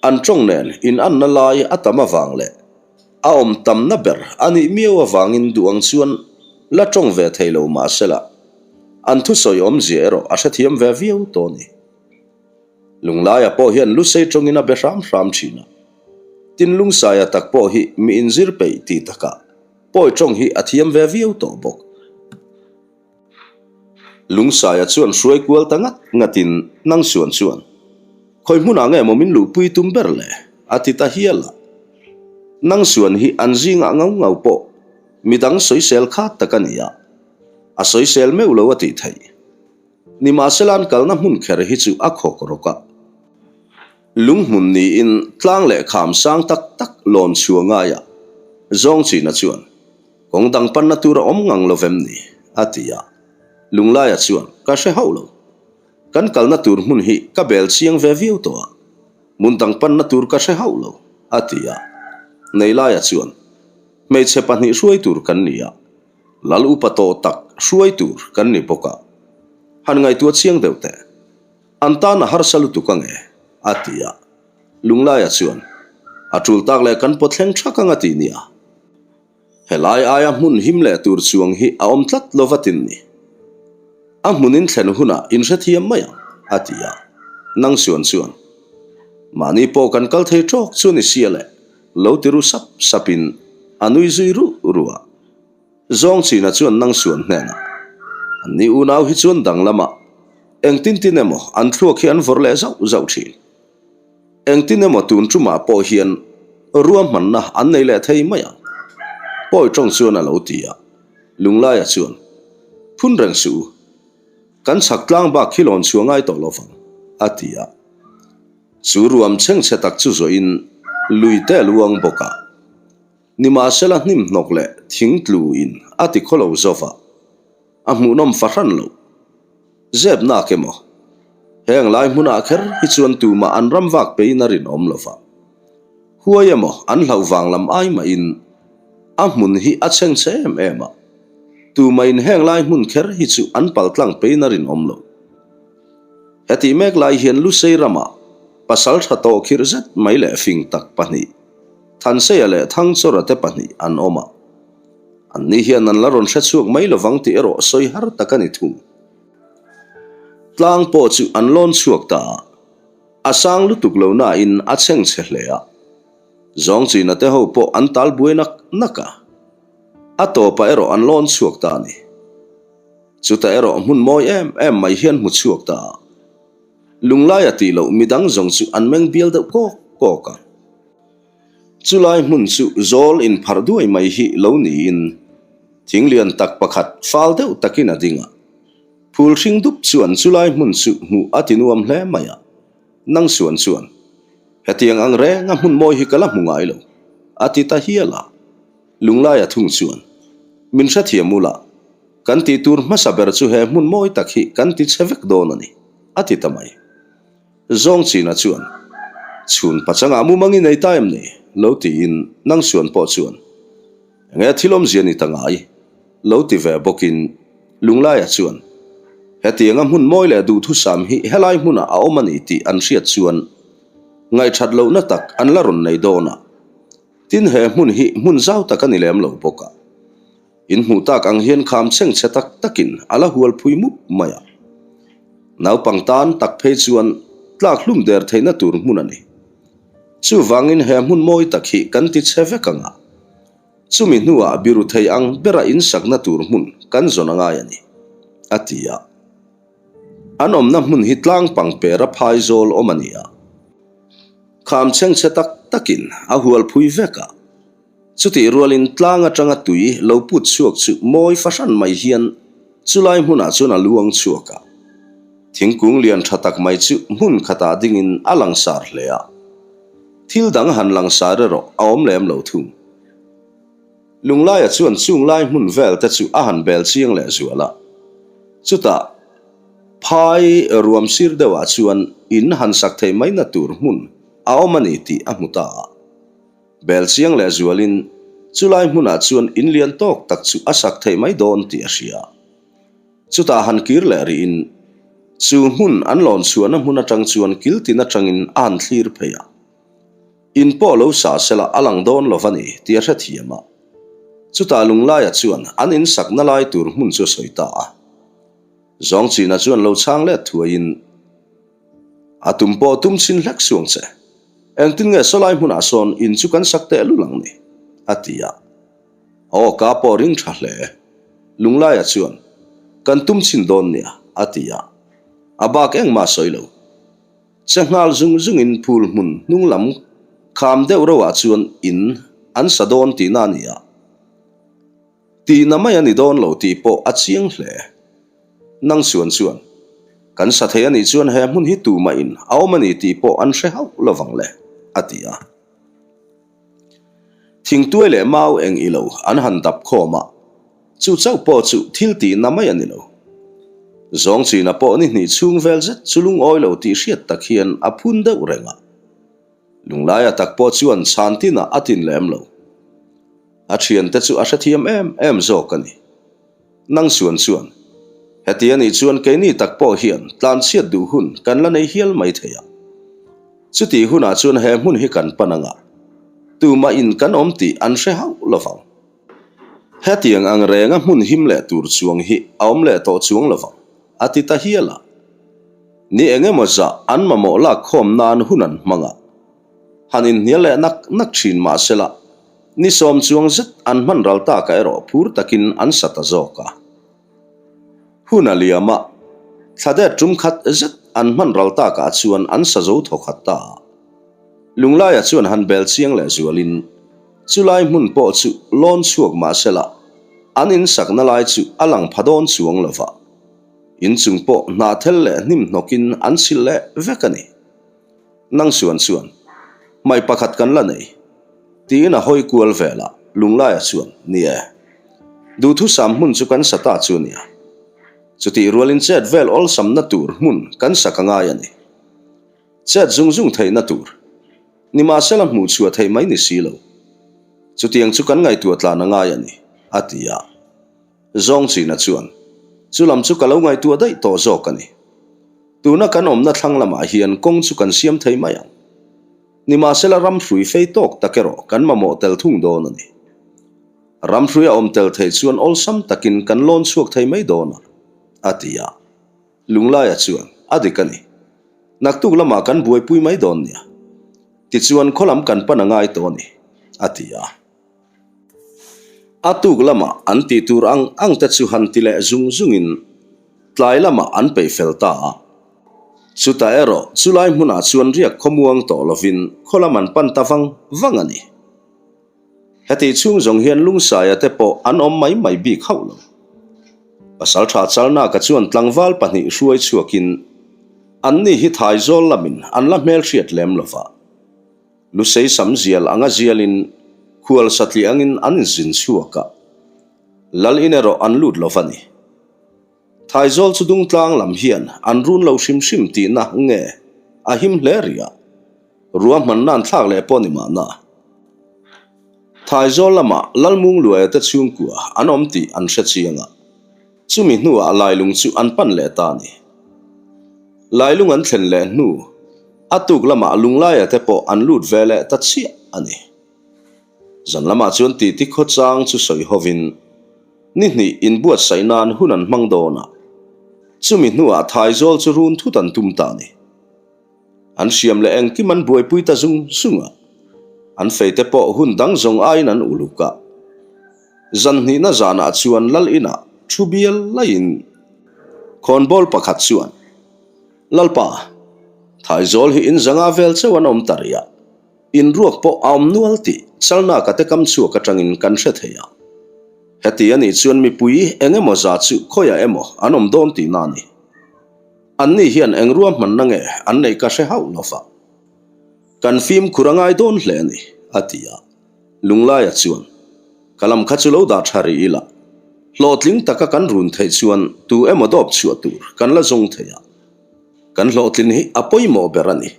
an tawng nen inanna lai a tam avang leh a awm tamna ber a nih miau avangin duh ang chuan la tawng ve thei lo mahsela an thusawi awmzia erawh a hrethiam ve viau tawh a ni. Lunglaia pawh hian Lusei tawngin a be hram hram thin a. Tin Lungsaia tak pawh hi mi inzir peih tih takah pawi tawng hi a thiam ve viau tawh bawk. Lungsaia chuan hruai kual ta ngat ngatin Nangsuan chuan, Khawi hmunah nge maw min luhpui tum ber le? a ti ta hial a. Nangsuan hi an zingah ngau ngau pawh midang sawisel khat tak a ni a, a sawisel meuh lo a tih theih. Nimahsela an kalna hmun kher hi chu a khawk rawk a. Lunghmun niin tlang leh kham sang tak tak lawn chhuah ngaia Zawngchina chuan, Kawng dang panna tur a awm ngang lo vem ni? a ti a. Lunglaia chuan, Ka hre hauh lo. Kan kalna tur hmun hi ka bel chiang ve viau tawh a, hmun dang panna tur ka hre hauh lo, a ti a. Neilaia chuan, Hmeichhe pahnih hruai tur kan ni a, Lal upa tawh tak hruai tur kan ni bawk a, han ngaihtuah chiang deuh teh. An tan a harsa lutuk ange, a ti a. Lunglaia chuan, A tul tak leh kan pawt thleng thak ang a ti nia. Helai aia hmun him leh tur chuang hi a awm tlat lo va tin ni. A hmun in thlen hunah in hrethiam mai ang, a ti a. Nangsuan chuan. Mahni pawh kan kal thei tawk chu ni sia le, lo ti ru sap sapin a nui zui ruh ruh a. Zawngchina chuan Nangsuan hnenah, Anni unau hi chuan danglamah engtin tin emaw an thluak hi an vawrh leh zauh zauh thin. Engtin emaw tun tumah pawh hian ruahmanna an nei leh thei mai ang, Pawi tawng chuan a lo ti a. Lunglaia chuan, Phun reng suh u, kan chhak tlang bak khi lawn chhuah ngai tawh lo vang, a ti a. Chu ruam chhengchhe tak chu zawhin lui te a luang bawk a. Nimahsela hnim hnawk leh thing tlu in a ti khaw lo zo va, a hmuhnawm fahran lo. Zep nak emaw? Heng lai hmunah kher hi chuan tumah an ram vak peiin a rinawm lo va. Huai emaw an hlauh vang lam ai mahin a hmun hi a chhengchhe em em a, tumahin heng lai hmun kher hi chu an paltlang peiin a rinawm lo. Hetih mek lai hian Lusei ramah pasal tha tawh khirh zet mai leh fing tak pahnih, Thanseia leh Thangchawra te pahnih an awm a. Anni hian an la rawn hre chhuak mai lovang tih erawh sawi har tak a ni thung. Tlang pawh chu an lawn chhuak ta a, a sang lutuk lo nain a chhengchhe hle a. Zawngchina te ho pawh an tal buai nak nak a, a tawpah erawh an lawn chhuak ta a ni. Chutah erawh hmun mawi em em mai hian hmu chhuak ta a. Lunglaia tih loh midang zawng chu an meng bial deuh kawk kawk a. Chulai hmun chu zawl inpharh duai mai hi lo niin thing lian tak pakhat fal deuh takin a ding a. Phul hring dup chuan chulai hmun chu hmuh a ti nuam hle mai a. Nang suan chuan, Hetiang ang reng a hmun mawi hi ka la hmu ngai lo, a ti ta hial a. Lunglaia thung chuan, Min hrethiam ula, kan tih tur hmasa ber chu he hmun mawi tak hi kan ti chhe vek dawn a ni, a ti ta mai. Zawngchina chuan, Chhun pachangah mumang i nei ta em ni? lo tiin Nangsuan pawh chuan, Enge thil awmzia ni ta ngai? lo ti ve bawkin Lunglaia chuan, Hetianga hmun mawi leh duhthusam hi helai hmunah a awm a ni tih an hriat chuan ngaihthat lohna tak an la rawn nei dawn a, tin he hmun hi hmun zau tak a ni lem lo bawk a. In hmuh tak ang hian kham chhengchhe tak takin a la hual phui mup mai a. Naupang tan tak phei chuan tlak hlum der theihna tur hmun a ni. Chuvangin he hmun mawi tak hi kan ti chhe vek ang a. Chumi hnuah biru thei ang bera insakna tur hmun kan zawn a ngai a ni, a ti a. An awmna hmun hi tlang pangpera phaizawl awm a ni a. Kham chhengchhe tak takin a hual phui vek a. Chutih rualin tlang atanga tui lo put chhuak chu mawi fahran mai hian chulai hmunah chuan a luang chhuak a. Thingkung lian tha tak mai chu hmun khatah dingin a langsar hle a. Thil dang han langsar erawh a awm lem lo thung. Lunglaia chuan chung lai hmun vel te chu a han bel chiang leh zual a. Chutah phai ruam sir deuhah chuan in han sak thei maina tur hmun a awm a ni tih a hmu ta a. Bel chiang leh zualin chulai hmunah chuan in lian tawk tak chu a sak theih mai dawn tih a hria. Chutah han kir leh rihin chu hmun an lawn chhuahna hmun atang chuan kil tin atangin a han thlir phei a. In pawh lo sa sela a lang dawn lo va ni tih a hrethiam a. Chutah Lunglaia chuan an in sakna lai tur hmun chu a sawi ta a. Zawngchina chuan lo chhang let thuaiin A tum pawh tum chhin hlek suang che. Engtin nge sawlai hmunah sawn in chu kan sak teh lul ang ni? a ti a. Aw ka pawh ring tha hle. Lunglaia chuan, Kan tum chhin dawn nia, a ti a. A bak engmah sawi lo. Che nghal zung zungin phul hmun hnung lam kham deuh roah chuan in an sa dawn tihna a ni a. Tihna mai a ni dawn lo tih pawh a chiang hle. Nang suan chuan, Kan sa thei a nih chuan he hmun hi tumah in a awm a ni tih pawh an hre hauh lovang le, a ti a. Thingtuai leh mau eng i lo an han dap khawm a, chu chauh pawh chu thil tihna mai a ni lo. Zawng china pawh ni hnih chhung vel zet chu lungawi lo tih hriat tak hian a phun deuh reng a. Lunglaia tak pawh chuan chhan tinah a tin lem lo. A thiante chu a hrethiam em em zawk a ni. Nang suan chuan, Heti a nih chuan keini tak pawh hian tlanchhiat duh hun kan la nei hial mai thei a. Chutih hunah chuan he hmun hi kan pan anga tumah in kan awm tih an hre hauh lovang. Hetiang ang renga hmun him leh tur chuang hi a awm leh tawh chuang lovang, a ti ta hial a. Ni engemaw zah an mamawh lak khawm nan hun an hmang a. Han inhnial leh nak nak thin mah sela, ni sawm chuang zet an hman ral takah erawh phur takin an sa ta zawk a. Hun a liam a, thla det tum khat zet an hman ral takah chuan an sa zo thaw khat ta a. Lunglaia chuan han bel chiang leh zualin chulai hmun pawh chu lawn chhuak mah sela, an insakna lai chu a lang pha dawn chuang lo va. Inchung pawh hnahthel leh hnim hnawkin an chhilh leh vek a ni. Nang suan chuan, Hmai pakhat kan la nei, tiin a hawi kual vel a, Lunglaia chuan, Ni e, duhthusam hmun chu kan sa ta chu nia. Chutih rualin chet vel awlsamna tur hmun kan sak a ngai a ni. Chet zung zung theihna tur, nimahsela hmuh chhuah theih mai ni si lo. Chutiang chu kan ngaihtuah tlan a ngai a ni, a ti a. Zawng China chuan, Chu lam chu ka lo ngaihtuah daih tawh zawk a ni. Tuna kan awmna thlang lamah hian kawng chu kan siam thei mai ang. Nimahsela ramhrui fei tawk tak erawh kan mamawh tel thung dawn a ni. Ramhrui a awm tel theih chuan awlsam takin kan lawn chhuak thei mai dawn a, a ti a. Lunglaia chuan, A dik a ni. Naktuk lamah kan buaipui mai dawn nia. Tichuan khaw lam kan pan a ngai tawh a ni, a ti a. A tuk lamah an tih tur ang ang te chu han ti leh zung zungin tlai lamah an peih fel ta a. Chutah erawh chulai hmunah chuan riak khawmuang tawh lovin khaw lam an pan ta vang vang a ni. Heti chhung zawng hian Lungsaia te pawh an awm mai mai bik hauh lo. Pasaltha Chalnaka chuan tlangval pahnih hruai chhuakin anni hi Thaizawl lamin an la hmelhriat lem lova. Lusei sam zial anga zialin khual satliah angin an inzin chhuak a, Lal in erawh an lut lo va ni. Thaizawl chu dungtlang lam hian an run lo hrim hrim tihna nge a him hle rih a, ruahmanna an thlak leh pawh ni mahna. Thaizawl lamah Lalmungluaia te chhungkua an awm tih an hre chiang a, Chumi hnuah Lailung chu an pan leh ta a ni. Lailung an thlen leh hnu, a tuk lamah Lunglaia te pawh an lut ve leh ta chiah a ni. Zan lamah chuan titi khawchang chu sawi hovin ni hnih inbuatsaih nan hun an hmang dawn a, chumi hnuah Thaizawl chu run thut an tum ta a ni. An hriam leh engkim an buaipui ta zung zung a, an feite pawh hun dang zawng aiin an uluk a. Zan hnihna zanah chuan Lal inah thu bial laiin khawnbawl pakhat chuan, Lalpa, Thaizawl hi in zanga vel chauh an awm ta rih a, in ruak pawh a awm nual tih Chalnaka te kam chhuak atangin kan hre thei a. Heti a nih chuan mipui eng emaw za chu khawiah emaw an awm dawn tihna a ni. Anni hian eng ruahmanna nge an neih ka hre hauh lo va, kan fimkhur a ngai dawn hle a ni, a ti a. Lunglaia chuan, Ka lam kha chu lo dah tha rih ila, hlawhtling taka kan run theih chuan tu emaw dawp chhuah tur kan la zawng thei a, kan hlawhtlin hi a pawimawh ber a ni.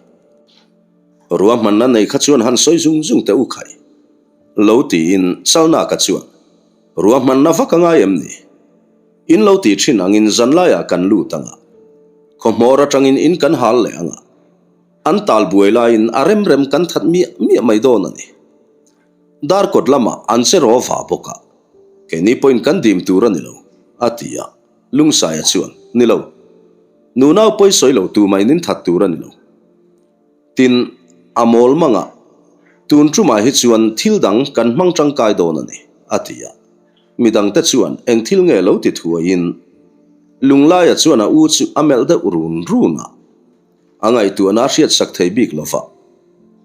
Ruahmanna nei kha chuan han sawi zung zung teh u khai, lo tiin Chalnaka chuan, Ruahmanna vak a ngai em ni? In lo tih thin angin zanlaiah kan lut ang a, khawhmawr atangin in kan hal leh ang a, an tal buai laiin a rem rem kan that miah miah mai dawn a ni. Darkawt lamah an che raw va bawk a, keini pawhin kan dim tur a ni lo, a ti a, Lungsaia chuan, Ni lo, nunau pawi sawi lo tu mai nin that tur a ni lo. Tin, a mawl mangah, Tun tumah hi chuan thil dang kan hmang tangkai dawn a ni, a ti a. Mi dangte chuan eng thil nge lo ti thuaiin, Lunglaia chuan a u chu a melh deuh run run a. A ngaihtuahna a hriatsak thei bik lo va.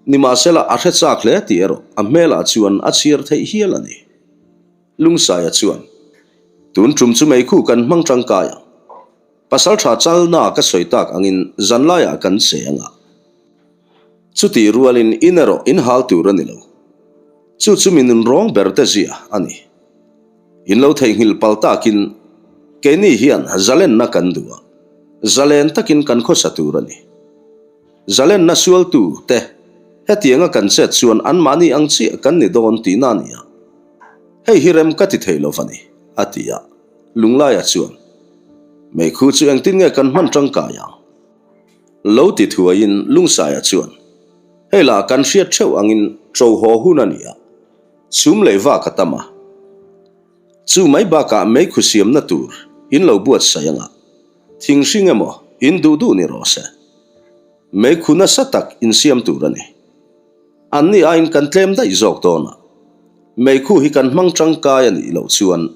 Nimahsela a hre chak hle tih erawh a hmelah chuan a chhiar theih hial a ni. Lungsaia chuan, Tun tum chu meikhu kan hmang tangkai ang. Pasal tha chalna ka sawi tak angin zanlaiah kan che ang a. Chutih rualin in erawh in hal tur a ni lo. Chu chu mi nunrawng ber te zia a ni. In lo theihnghilh pal takin keini hian zalenna kan duh a, zalen takin kan khawsa tur a ni. Zalenna sualtu te hetianga kan chet chuan anmahni ang chiah kan ni dawn tihna a ni a. Hei hi rem ka ti thei lo va ni, a ti a. Lunglaia chuan, Meikhu chu engtin nge kan hman tangkai ang? Lo ti thuaiin Lungsaia chuan, Hei lah kan hriat theuh angin ṭo haw hun a ni a, chhum leh vak a tam a. Chu mai bakah meikhu siamna tur in lo buatsaih anga, thing hring emaw in duh duh ni rawh se. Meikhu nasa tak in siam tur a ni. Anni aiin kan tlem daih zawk dawn a, meikhu hi kan hmang tangkai a nih loh chuan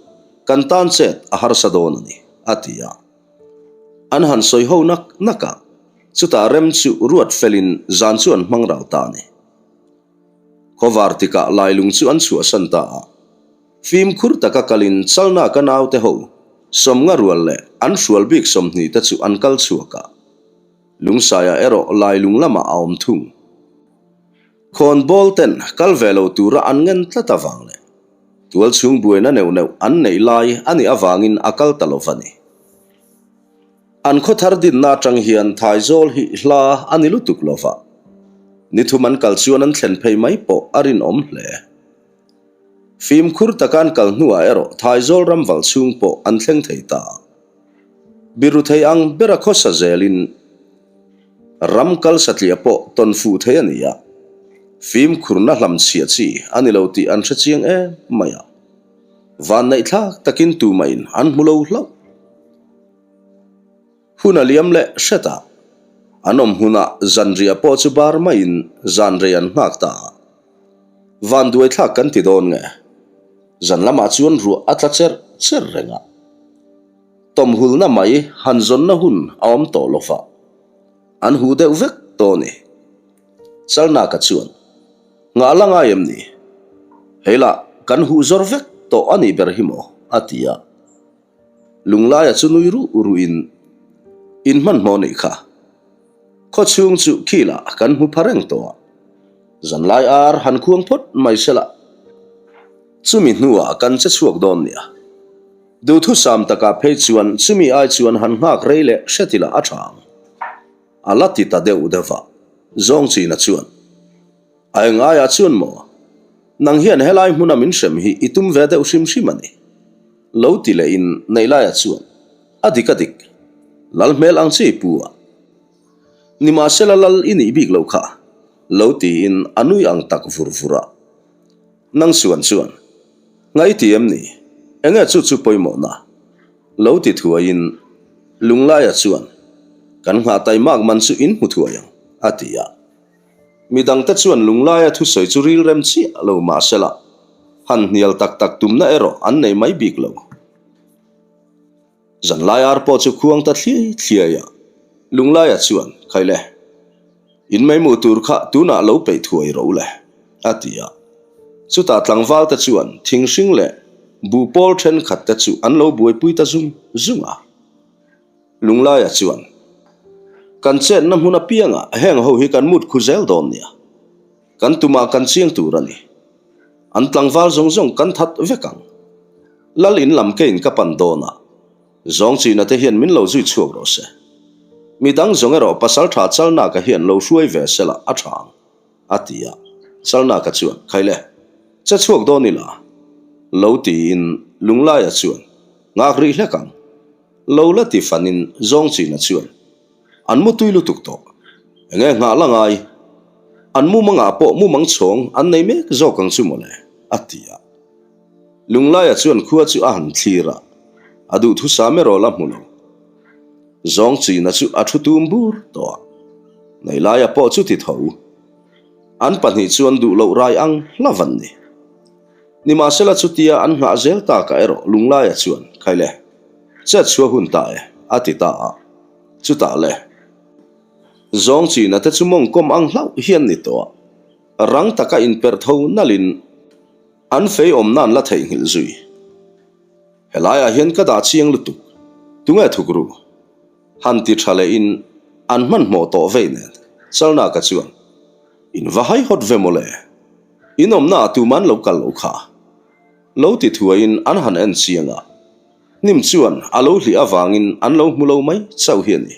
kan tan chet a harsa dawn a ni, a ti a. An han sawi ho nak nak a, chutah rem chu ruat felin zan chu an hmang ral ta a ni. Khawvar tikah lailung chu an chhuahsan ta a, fimkhur taka kalin Chalnaka naute ho sawmnga rual leh an hrual bik 20 te chu an kal chhuak a. Lungsaia erawh lailung lamah a awm thung. Khawnbawl ten kal ve lo tura an ngen tlat avang leh tual chhung buaina neuh neuh an neih lai a nih avangin a kal ta lo va ni. An khaw thar dinna atang hian Thaizawl hi hla a ni lutuk lo va, ni thum an kal chuan an thlen phei mai pawh a rinawm hle. Fimkhur taka an kal hnuah erawh Thaizawl ramval chhung pawh an thleng thei ta. Biru thei ang bera khawsa zelin ram kal satliah pawh tawn fuh thei a ni a, fimkhurna hlam chhia chi a ni lo tih an hre chiang em mai a, vanneihthlak takin tumahin an hmu lo hlauh. Hun a liam leh hret a, an awm hunah zanriah pawh chu bar maiin zan rei an nghak ta a, vanduaithlak kan ti dawn nge? Zan lamah chuan ruah a tla cherh cherh reng a. Tawmhulna mai han zawnna hun a awm tawh lo va, an huh deuh vek tawh a ni. Chalnaka chuan, Nghah la ngai em ni? Hei lah kan huh zawr vek tawh a nih ber hi maw? a ti a. Lunglaia chu nui ruh ruhin, In hmanhmawh nih kha. Khaw chhung chu khilah kan hmu pha reng tawh a. Zanlai ar han khuang phawt mai se lah. Chumi hnuah kan che chhuak dawn nia. Duhthusam takah phei chuan chumi ai chuan han nghak rei leh hre tila a tha ang. A la ti ta deuh deuh a, zawng china chuan, A eng aiah chuan maw? Nang hian helai hmuna min hrem hi i tum ve deuh hrim hrim a ni. Lo ti lehin Neihlaia chuan, A dik a dik. Lal hmel ang che i pu a. Nimahsela lal i nih bik loh kha, lo tiin a nui ang tak vur vur a. Nang suan chuan, Ngaih i ti em ni? Enge chu chu pawimawhna? Lo ti thuaiin Lunglaia chuan, Kan nghah taimak man chu in hmu thuai ang, a ti a. Midangte chuan Lunglaia thusawi chu rilrem chiah lo mahsela, han hnial tak tak tumna erawh an nei mai bik lo. Zanlai ar pawh chu khuang ta thliai thliai a, Lunglaia chuan, Khai le, in mei muh tur kha tunah lo peih thuai rawh u le, a ti a. Chutah tlangval te chuan thing hring leh buh pawl thenkhat te chu an lo buaipui ta zung zung a. Lunglaia chuan, Kan chetna hmun apiangah heng ho hi kan mut khu zel dawn nia. Kan tumah kan chiang tur a ni. An tlangval zawng zawng kan that vek ang. Lal in lam keiin ka pan dawn a, zawng china te hian min lo zui chhuak rawh se. Mi dang zawng erawh pasaltha Chalnaka hian lo hruai ve se la a tha ang, a ti a. Chalnaka chuan, Khaile, che chhuak dawn ila, lo tiin Lunglaia chuan, Nghak rih hlek ang, lo la ti fanin zawng china chuan, An mu tui lutuk tawh. Enge nghah la ngai? An mumangah pawh mumang chhawng an nei mek zawk ang chu mawle, a ti a. Lunglaia chuan khua chu a han thlir a, a duhthusam erawh la hmu lo. Zawng china chu a thu tum bur tawh a, Neilaia pawh chu ti tho. An pahnih chuan duh loh rai ang hlav an ni. Nimahsela chutia an nghah zel takah erawh Lunglaia chuan, Khaile, chet chhuah hun ta e, a ti ta a. Chutah le, zawng china te chu mawngkawm ang hlauh hian ni tawh a, rang taka inperh tho nalhin an fei awmna an la theihnghilh zui. Helaiah hian ka dah chiang lutuk, tunge thuk ru? Han ti tha lehin an hmanhmawh tawh vei nen Chalnaka chuan, In va haihawt ve mawle, in awmnaah tuman lo kal lo kha. Lo ti thuaiin an han en chiang a, hnim chuan a lo hlih avangin an lo hmu lo mai chauh hi a ni.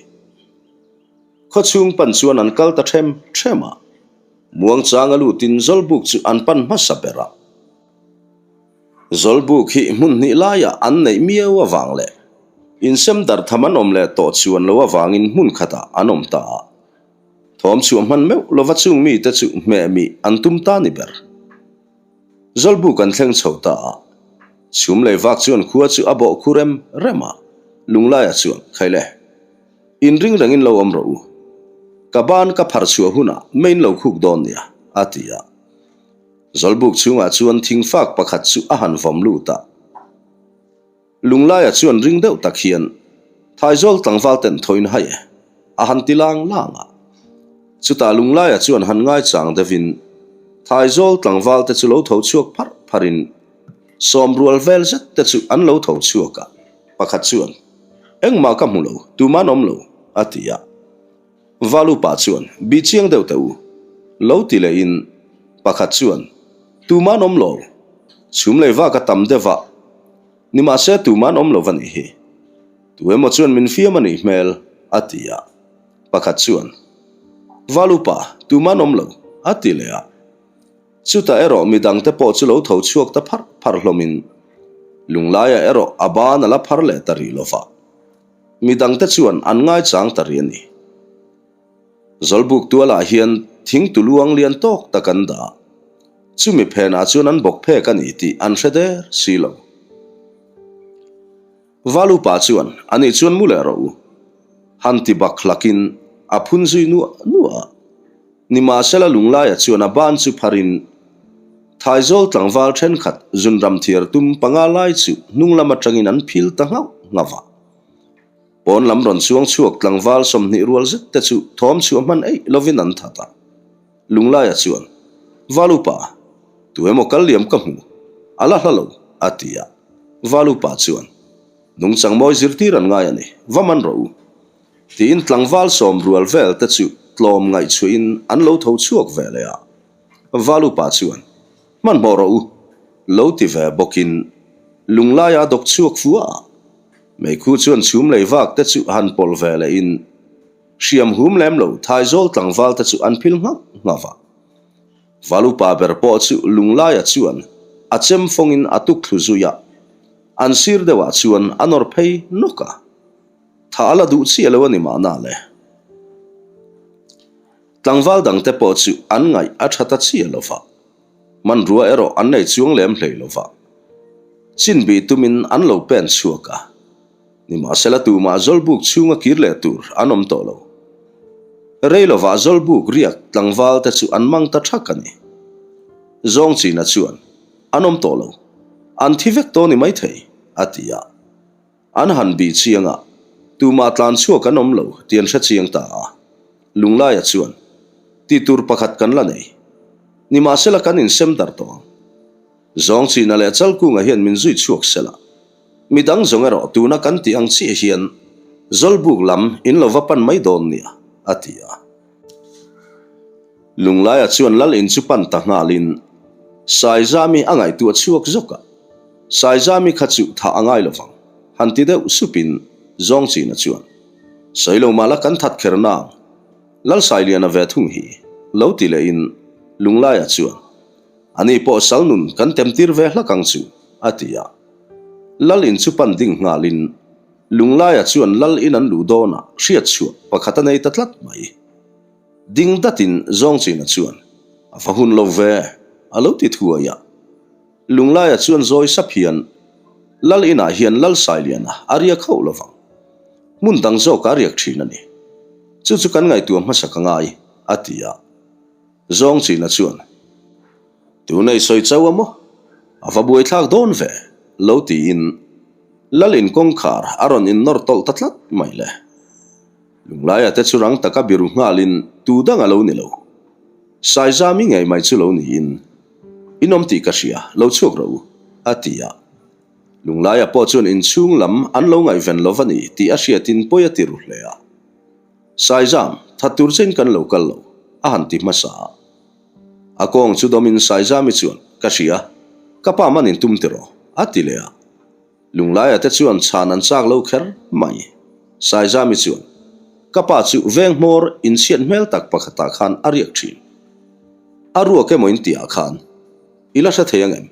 Khaw chhung pan chuan an kal ta ṭhem ṭhem a, muangchanga lutin Zawlbuk chu an pan hmasa ber a. Zawlbuk hi hmun hnih laiah an neih miau avang leh insem darh tham an awm leh tawh chuan lo avangin hmun khatah an awm ta a. Thawm chhuah hman meuh lova chung mite chu hmeh mih an tum ta ni ber. Zawlbuk an thleng chho ta a, chhum lei vak chuan khua chu a bawh khu rem rem a, Lunglaia chuan, Khaile, inring rengin lo awm rawh u. Ka ban ka phar chhuah hunah mei in lo khuk dawn nia, a ti a. Zawlbuk chhungah chuan thingfak pakhat chu a han vawm lut a. Lunglaia chuan ring deuh tak hian Thaizawl tlangval ten thawiin hai e, a han ti lang lang a. Chutah Lunglaia chuan han ngaichang deuhin Thaizawl tlangval te chu lo tho chhuak pharh pharhin sawmrual vel zet te chu an lo tho chhuak a, pakhat chuan, Engmah ka hmu lo, tuman awm lo, a ti a. Valupa chuan, Bi chiang deuh teh u, lo ti lehin pakhat chuan, Tuman awm lo, chhum lei vak a tam deuh a, nimahse tuman awm lo va nih hi. Tu emaw chuan min fiam a nih hmel, a ti a. Pakhat chuan, Valupa, tuman awm lo, a ti leh a. Chutah erawh midangte pawh chu lo tho chhuak ta pharh pharh hlawmin, Lunglaia erawh a ban a la phar leh ta rih lo va. Midangte chuan an ngaichang ta rih a ni. Zawlbuk tualah hian thing tuluang lian tawk tak an dah a, chumi phenah chuan an bawk phek a ni tih an hre der si lo. Valupa chuan, Ani chuan mu leh rawh u. Han ti bak hlakin a phun zui nuah nuah a. Nimahsela Lunglaia chuan a ban chu pharin Thaizawl tlangval thenkhat zunram thiar tum panga lai chu hnung lam atangin an phil ta nghauh nghauh a. Pawn lam rawn chuang chhuak tlangval 20 rual zet te chu thawm chhuah hman eih lovin an that a. Lunglaia chuan, Valupa, tu emaw kal liam ka hmu, a la hla lo, a ti a. Valupa chuan, Nungchang mawi zirtir an ngai a ni, va man rawh u. Tiin tlangval sawm rual vel te chu tlawm ngaihchhuahin an lo tho chhuak ve leh a. Valupa chuan, Hmanhmawh rawh u, lo ti ve bawkin Lunglaia dawk chhuak fua a. Meikhu chuan chhum lei vak te chu han pawlh ve lehin hriam hum lem lo Thaizawl tlangval te chu an phil nghauh nghauh a. Valupa ber pawh chu Lunglaia chuan a chem fawngin a tuk thlu zui a, an sir deuhah chuan a nawr phei nawk a. Tha a la duh chiah lo a ni mahna le. Tlangval dangte pawh chu an ngaih a tha ta chiah lo va, hmanrua erawh an nei chuang lem hlei lo va. Chin bih tumin an lo pen chhuak a, nimahsela tumah Zawlbuk chhunga kir leh tur an awm tawh lo. Rei lovah Zawlbuk riak tlangval te chu an mang ta thak a ni. Zawngchina chuan, An awm tawh lo. An thi vek tawh ni maithei, a ti a. An han bih chiang a, tumah tlan chhuak an awm lo tih an hre chiang ta a. Lunglaia chuan, Tih tur pakhat kan la nei. Nimahsela kan insem dar tawh ang. Zawngchina leh Chalkunga hian min zui chhuak sela. Midang zawng erawh tuna kan tih ang chiah hian Zawlbuk lam in lo va pan mai dawn nia, a ti a. Lunglaia chuan Lal in chu pan ta nghalin Saizami a ngaihtuah chhuak zawk a, Saizami kha chu thah a ngai lovang, han ti deuh supin Zawngchina chuan, Sawi lo mahla kan that kher nang, Lal Sailiana ve thung hi, lo ti lehin Lunglaia chuan, Ani pawh sal nun kan temtir ve hlak ang chu, a ti a. Lal in chu pan ding nghalin Lunglaia chuan Lal in an luh dawnah hriatchhuah pakhat a nei ta tlat mai. Ding datin Zawngchina chuan, A va hun lo ve, a lo ti thuai a. Lunglaia chuan zawi sap hian, Lal inah hian Lal Sailiana a riak hauh lo vang. Hmun dang zawkah a riak thin a ni. Chu chu kan ngaihtuah hmasa ka ngai, a ti a. Zawngchina chuan, Tunei sawi chauh a maw? A va buaithlak dawn ve, lo tiin Lal in kawngkhar a rawn innawr tawlh ta tlat mai le. Lunglaia te chu rang taka biru nghalin tu dang a lo ni lo. Saizami ngei mai chu lo niin, In awm tih ka hria, lo chhuak rawh u, a ti a. Lunglaia pawh chuan inchhung lam an lo ngaihven lo va ni tih a hriatin pawi a ti ru hle a. Saizam, that tur chein kan lo kal lo, a han ti hmasa a. A kawng chu dawmin Saizami chuan, Ka hria, ka pa man in tum tiraw, a ti leh a. Lunglaia te chuan chhan an chak lo kher mai. Saizami chuan, Ka pa chu veng hmawr inchhiat hmel tak pakhatah khan a riak thin. A ruak emaw in tihah khan i la hre thei ang em?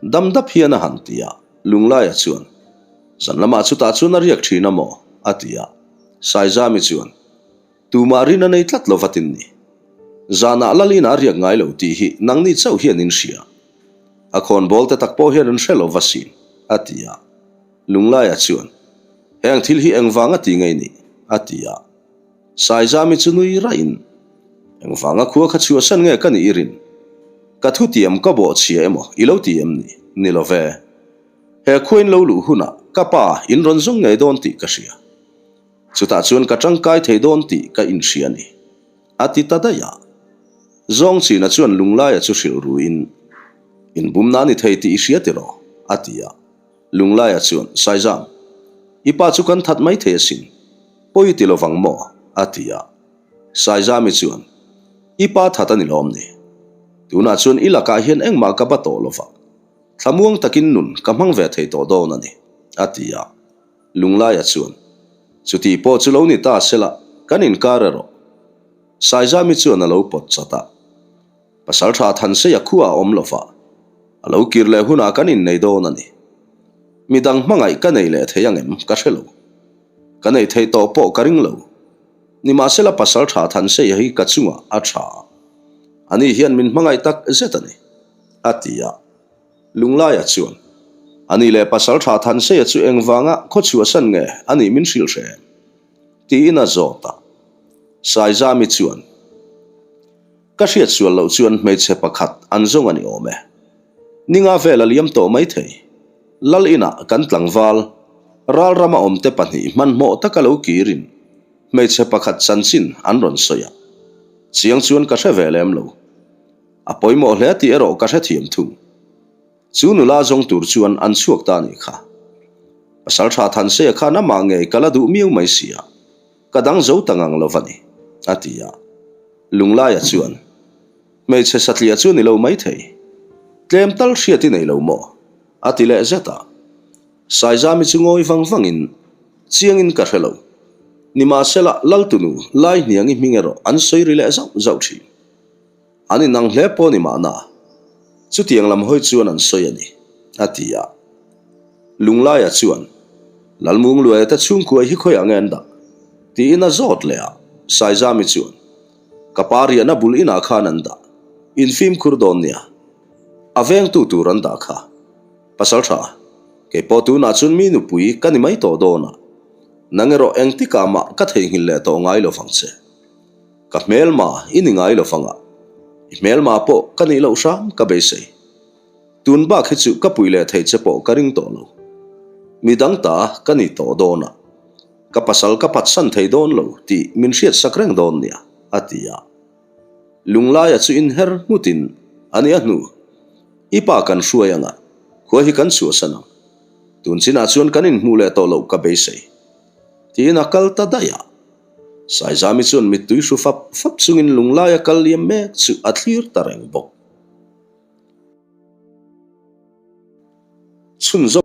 Dam dap hian a han ti a, Lunglaia chuan, Zan lamah chutah chuan a riak thin a maw? a ti a. Saizami chuan, Tumah rin a nei tlat lo vatin ni. Zanah Lalina a riak ngai lo tih hi nangni chauh hian in hria. A khawnbawl te tak pawh hian an hre lo va sin, a ti a. Lunglaia chuan, Heng thil hi engvang a ti ngei ni? a ti a. Saizami chu nui raihin, Engvanga khua kha chhuahsan nge ka nih i rin? Ka thutiam ka bawhchhia emaw i lo ti em ni? Ni lo ve. He khua in lo luh hunah ka pa in rawn zawng ngei dawn tih ka hria. Chutah chuan ka tangkai thei dawn tih ka inhria a ni. A ti ta daih a. Zawngchina chuan Lunglaia chu hrilh ruin, Inbumna a ni thei tih i hria tiraw? a ti a. Lunglaia chuan, Saizam, i pa chu kan that mai thei asin. Pawi i ti lovang maw? a ti a. Saizami chuan, I pa that a ni lawm ni? Tunah chuan i lakah hian engmah ka ba tawh lova, thlamuang takin nun ka hmang ve thei tawh dawn a ni, a ti a. Lunglaia chuan, Chuti pawh chu lo ni ta sela, kan inkar erawh. Saizami chuan a lo pawt chat a. Pasalṭha Thanseia khua a awm lova, a lo kir leh hunah kan innei dawn a ni. Midang hmangaih ka nei leh thei angem ka hre lo. Ka nei thei tawh pawh ka ring lo. Nimahsela Pasalṭha Thanseia hi ka chungah a ṭha a, ani hian min hmangaih tak zet a ni, a ti a. Lunglaia chuan, Ani leh Pasalṭha Thanseia chu engvanga khawchhuahsan nge a nih min hrilh hre em? tiin a zawt a. Saizami chuan, Ka hriat sual loh chuan hmeichhe pakhat an zawng a ni awm e. Ninga vel a liam tawh mai thei. Lal inah kan tlangval, ral rama awmte pahnih hmanhmawh taka lo kirin hmeichhe pakhat chanchin an rawn sawi a. Chiang chuan ka hre ve lem lo. A pawimawh hle tih erawh ka hrethiam thung. Chu nula zawng tur chuan an chhuak ta a nih kha. Pasalṭha Thanseia khan amah ngei ka la duh miau mai si a. Ka dang zo ta ngang lo va ni, a ti a. Lunglaia chuan, Hmeichhe satliah chu ni lo mai thei. Tlem tal hriat i nei lo maw? a ti leh zet a. Saizami chu ngawi vang vangin, Chiangin ka hre lo. Nimahsela, Laltunu, Laihniangi hming erawh an sawi ri leh zauh zauh thin. An inang hle pawh ni mahna, chutiang lam hawi chuan an sawi a ni, a ti a. Lunglaia chuan, Lalmungluaia te chhungkuai hi khawiah nge an dah? tiin a zawt leh a. Saizami chuan, Ka pa riahna bul inah khan an dah, in fimkhur dawn nia. A vengtu tur an dah kha. Pasaltha, kei pawh tunah chuan mi nupui ka ni mai tawh dawn a, nang erawh engtikah mah ka theihnghilh leh tawh ngai lovang che. Ka hmelma i ni ngai lo fanga, i hmelma pawh ka nih loh hram ka beisei. Tun bak hi chu ka pui leh thei che pawh ka ring tawh lo. Midang ta ka ni tawh dawn a, ka pasal ka phatsan thei dawn lo tih min hriatsak reng dawn nia, a ti a. Lunglaia chu inher nghutin a ni a hnu. I pa kan hruai anga, khua hi kan chhuahsan ang. Tun chinah chuan kan inhmuh leh tawh loh ka beisei. Tiin a kal ta daih a. Saizami chuan mittui hru fap fap chungin lunglaia kal liam mek chu a thlir ta reng bawk. Chhunzawm.